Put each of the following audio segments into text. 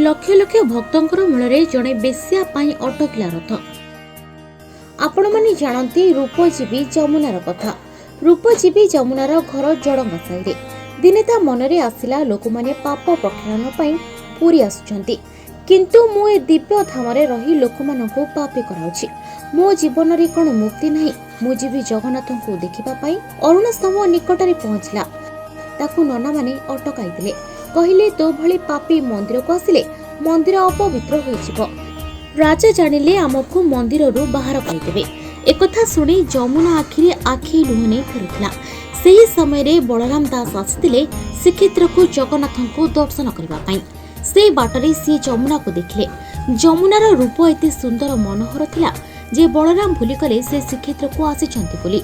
ଲକ୍ଷ ଲକ୍ଷ ଭକ୍ତଙ୍କର ମୂଳରେ ଜଣେ ବେଶ୍ୟା ପାଇଁ ଅଟକିଲା ରଥ। ଆପଣମାନେ ଜାଣନ୍ତି ରୂପଜୀବୀ ଯମୁନାର କଥା। ରୂପଜୀବୀ ଯମୁନାର ଘର ଜଡ଼ଙ୍ଗା ସାହିରେ। ଦିନେ ତା ମନରେ ଆସିଲା, ଲୋକମାନେ ପାପ ପ୍ରକ୍ଷାଳନ ପାଇଁ ପୁରୀ ଆସୁଛନ୍ତି, କିନ୍ତୁ ମୁଁ ଏ ଦିବ୍ୟ ଧାମରେ ରହି ଲୋକମାନଙ୍କୁ ପାପୀ କରାଉଛି। ମୋ ଜୀବନରେ କ'ଣ ମୁକ୍ତି ନାହିଁ? ମୁଁ ଯିବି ଜଗନ୍ନାଥଙ୍କୁ ଦେଖିବା ପାଇଁ। ଅରୁଣ ସ୍ତମ୍ଭ ନିକଟରେ ପହଞ୍ଚିଲା। ତାକୁ ନନାମାନେ ଅଟକାଇଦେଲେ। କହିଲେ, ତୋ ଭଳି ପାପୀ ମନ୍ଦିରକୁ ଆସିଲେ ମନ୍ଦିର ଅପବିତ୍ର ହୋଇଯିବ। ରାଜା ଜାଣିଲେ ଆମକୁ ମନ୍ଦିରରୁ ବାହାର କରିଦେବେ। ଏକଥା ଶୁଣି ଯମୁନା ଆଖିରେ ଆଖି ଲୁହ ନେଇ ଫେରୁଥିଲା। ସେହି ସମୟରେ ବଳରାମ ଦାସ ଆସିଥିଲେ ଶ୍ରୀକ୍ଷେତ୍ରକୁ ଜଗନ୍ନାଥଙ୍କୁ ଦର୍ଶନ କରିବା ପାଇଁ। ସେଇ ବାଟରେ ସିଏ ଯମୁନାକୁ ଦେଖିଲେ। ଯମୁନାର ରୂପ ଏତେ ସୁନ୍ଦର ମନୋହର ଥିଲା ଯେ ବଳରାମ ଭୁଲିଗଲେ ସେ ଶ୍ରୀକ୍ଷେତ୍ରକୁ ଆସିଛନ୍ତି ବୋଲି।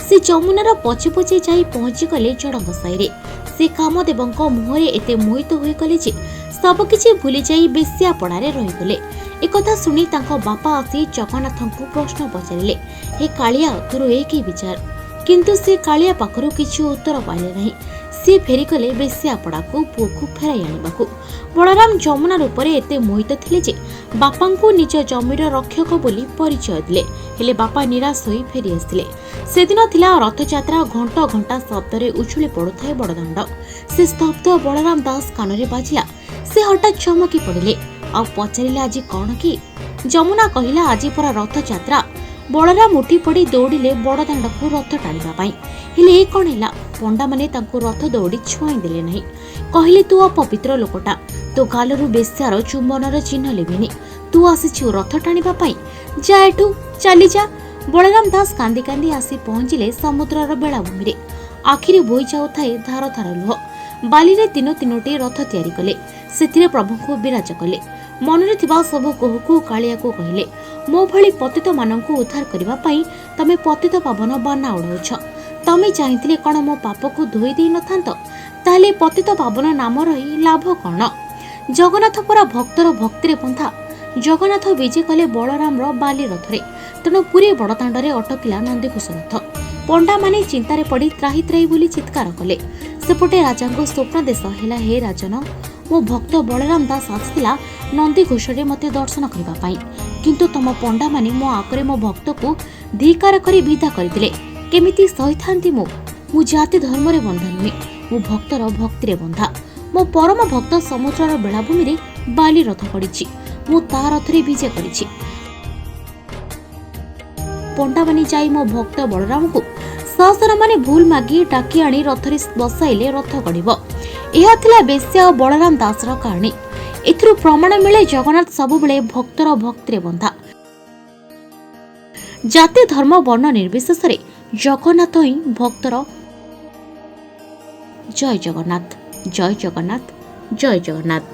ସେ ଯମୁନାର ପଛେ ପଛେ ଯାଇ ପହଞ୍ଚିଗଲେ ଜଡ଼ଙ୍ଗ ସାହିରେ। ସେ କାମଦେବଙ୍କ ମୁହଁରେ ଏତେ ମୋହିତ ହୋଇଗଲେ ଯେ ସବୁକିଛି ଭୁଲିଯାଇ ବେଶ୍ୟାପଡ଼ାରେ ରହିଗଲେ। ଏକଥା ଶୁଣି ତାଙ୍କ ବାପା ଆସି ଜଗନ୍ନାଥଙ୍କୁ ପ୍ରଶ୍ନ ପଚାରିଲେ, ହେ କାଳିଆ, ତୋର ଏ କି ବିଚାର? କିନ୍ତୁ ସେ କାଳିଆ ପାଖରୁ କିଛି ଉତ୍ତର ପାଇଲେ ନାହିଁ। ସିଏ ଫେରିଗଲେ ବେଶ୍ୟାପଡ଼ାକୁ ପୁଅକୁ ଫେରାଇ ଆଣିବାକୁ। ବଳରାମ ଯମୁନା ରୂପରେ ଏତେ ମୋହିତ ଥିଲେ ଯେ ବାପାଙ୍କୁ ନିଜ ଜମିର ରକ୍ଷକ ବୋଲି ପରିଚୟ ଦେଲେ। ହେଲେ ବାପା ନିରାଶ ହୋଇ ଫେରି ଆସିଲେ। ସେଦିନ ଥିଲା ରଥଯାତ୍ରା। ଘଣ୍ଟ ଘଣ୍ଟା ଶବ୍ଦରେ ଉଛୁଳି ପଡୁଥାଏ ବଡ଼ଦାଣ୍ଡ। ସେ ସ୍ତବ୍ଧ ବଳରାମ ଦାସ କାନରେ ବାଜିଲା। ସେ ହଠାତ୍ ଚମକି ପଡ଼ିଲେ ଆଉ ପଚାରିଲେ, ଆଜି କ'ଣ କି? ଯମୁନା କହିଲା, ଆଜି ପରା ରଥଯାତ୍ରା। ବଳରାମ ଉଠି ପଡ଼ି ଦୌଡ଼ିଲେ ବଡ଼ଦାଣ୍ଡକୁ ରଥ ଟାଣିବା ପାଇଁ। ହେଲେ ଏ କ'ଣ ହେଲା? ପଣ୍ଡାମାନେ ତାଙ୍କୁ ରଥ ଦୌଡ଼ି ଛୁଆଇଁ ଦେଲେ ନାହିଁ। କହିଲେ, ତୁ ଅପବିତ୍ର ଲୋକଟା, ତୋ ଗାଲରୁ ବେଶ୍ୟାର ଚୁମ୍ବନର ଚିହ୍ନ ଲିଭିନି, ତୁ ଆସିଛୁ ରଥ ଟାଣିବା ପାଇଁ? ଯା ଏଠୁ, ଚାଲିଯା। ବଳରାମ ଦାସ କାନ୍ଦି କାନ୍ଦି ଆସି ପହଞ୍ଚିଲେ ସମୁଦ୍ରର ବେଳାଭୂମିରେ। ଆଖିରୁ ବୋହି ଯାଉଥାଏ ଧାର ଧାର ଲୁହ। ବାଲିରେ ତିନୋ ତିନୋଟି ରଥ ତିଆରି କଲେ। ସେଥିରେ ପ୍ରଭୁଙ୍କୁ ବିରାଜ କଲେ। ମନରେ ଥିବା ସବୁ କୋହକୁ କାଳିଆକୁ କହିଲେ, ମୋ ଭଳି ପତିତମାନଙ୍କୁ ଉଦ୍ଧାର କରିବା ପାଇଁ ତମେ ପତିତ ପାବନ ବାନା ଉଡ଼ାଉଛ। ତମେ ଚାହିଁଥିଲେ କ'ଣ ମୋ ପାପକୁ ଧୋଇ ଦେଇ ନଥାନ୍ତ? ତାହେଲେ ପତିତ ପାବନ ନାମ ରହି ଲାଭ କ'ଣ? ଜଗନ୍ନାଥ ପରା ଭକ୍ତର ଭକ୍ତିରେ ବନ୍ଧା। ଜଗନ୍ନାଥ ବିଜେ କଲେ ବଳରାମର ବାଲି ରଥରେ। ତେଣୁ ପୁରୀ ବଡ଼ଦାଣ୍ଡରେ ଅଟକିଲା ନନ୍ଦିଘୋଷ ରଥ। ପଣ୍ଡାମାନେ ଚିନ୍ତାରେ ପଡ଼ି ତ୍ରାହି ତ୍ରାହି ବୋଲି ଚିତ୍କାର କଲେ। ସେପଟେ ରାଜାଙ୍କ ସ୍ୱପ୍ନାଦେଶ ହେଲା, ହେ ରାଜନ, ମୋ ଭକ୍ତ ବଳରାମ ଦାସ ଆସିଥିଲା ନନ୍ଦିଘୋଷରେ ମୋତେ ଦର୍ଶନ କରିବା ପାଇଁ, କିନ୍ତୁ ତମ ପଣ୍ଡାମାନେ ମୋ ଆଗରେ ମୋ ଭକ୍ତକୁ ଧିକାର କରି ବିଦା କରିଦେଲେ। କେମିତି ସହିଥାନ୍ତି ମୁଁ? ମୁଁ ଜାତି ଧର୍ମରେ ବନ୍ଧା ନୁହେଁ, ମୁଁ ଭକ୍ତର ଭକ୍ତିରେ ବନ୍ଧା। ମୋ ପରମ ଭକ୍ତ ସମୁଦ୍ରର ବେଳାଭୂମିରେ ବାଲି ରଥ ପଡ଼ିଛି। ମୁଁ ତା ରଥରେ ବିଜେ କରିଛି। ପଣ୍ଡାମାନେ ଯାଇ ମୋ ଭକ୍ତ ବଳରାମକୁ ସହସରମାନେ ଭୁଲ ମାଗି ଡାକି ଆଣି ରଥରେ ବସାଇଲେ ରଥ ଗଡ଼ିବ। ଏହା ଥିଲା ବେଶ୍ୟା ଓ ବଳରାମ ଦାସର କାହାଣୀ। ଏଥିରୁ ପ୍ରମାଣ ମିଳେ, ଜଗନ୍ନାଥ ସବୁବେଳେ ଭକ୍ତର ଭକ୍ତିରେ ବନ୍ଧା। ଜାତି ଧର୍ମ ବର୍ଣ୍ଣ ନିର୍ବିଶେଷରେ ଜଗନ୍ନାଥ ହିଁ ଭକ୍ତର। ଜୟ ଜଗନ୍ନାଥ, ଜୟ ଜଗନ୍ନାଥ, ଜୟ ଜଗନ୍ନାଥ।